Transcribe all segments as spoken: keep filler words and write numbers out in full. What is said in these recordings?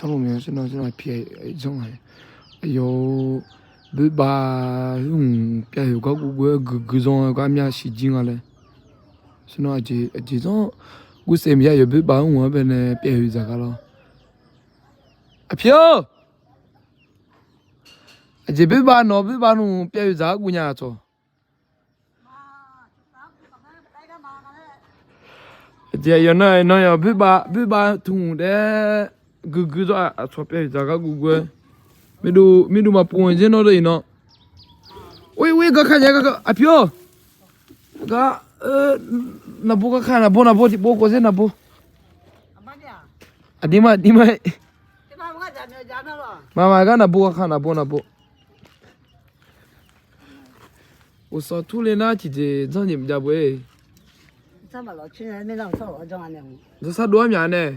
Arlawq maeq-a, sirnar sirnar aqpiq-a, janr-a, aqyawf-eu boerbav hmq pyavyoeq gar guvguv-aer guiqguiq zanr-eu gar myav siqjir nga laer. Sirnar aqjeq zanr guvsaef maqya, aqyawf boerbav hmq-anr baenae pyavyoeq dzaq gar lawr. Aqpiq-or, aqjeq boerbav nawq boerbav nmr pyavyoeq dzaq gar guv nya-aq tsawq. Aqjeq aqyawf nan nan yawq boerbav boerbav tmq daef-aer guiqguiq zanr-aq, aqcawq pyavyoeq dzaq gar guvguv-aer. Mirduq maqpov-anr dzer nawr deuq iqnan. Oe oe, garkar nya garkar aqpiq-or. Gar, naqbo garkar naqbo naqbo tiqpov khof dzer naqbo. Aqdirma aqdirma. Maqmaq gar naqbo garkar naqbo naqbo. Uqsawq turle nar tiqjeq janrnyiq maqjav beu-e. Dawrsar dov-aer myaq nae.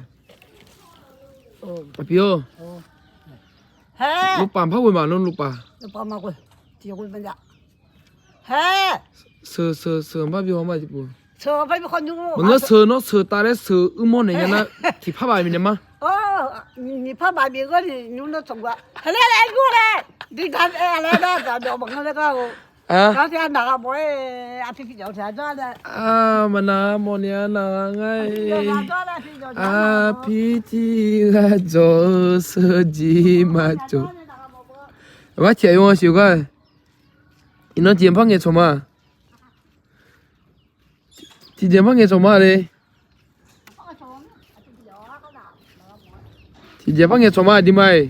Aqpiq-or, lupaf par ghoe ma, nawr lupaf. Seuq seuq seuq bar bi haw ma tiqpov. Maqngeur seuq nawr seuq taf laer seuq uirmawr naeq nya nar tiqpar baf bifnaeq ma. Maqnaq mawf ni-a naq ngar-aer. Aqpiq tiq ghaq dzawq-eu seuq jeq maqcawq. Aqbar tiq ghaq yawqha siq gar. Iqnan tiqjeq par ngaeqcawq ma. Tiqjeq par ngaeqcawq ma le. Tiqjeq par ngaeqcawq ma aqdirma-iq.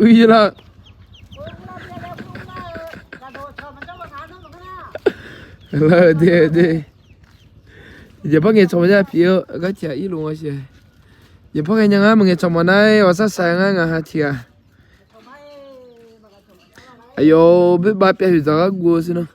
Uir lar. Tiqjeq par ngaeqcawq ma nya aqpiq-eu gar tiq ghaq irluf nga siq. Tiqjeq par ngaeq nya ngar maqngaeqcawq maqnar-aer ghawqshaq shaq ngar ngaq ha tiq ghaq. Aqyawf boerbav pyavyoeq dzaq gar guv-eu sirnar.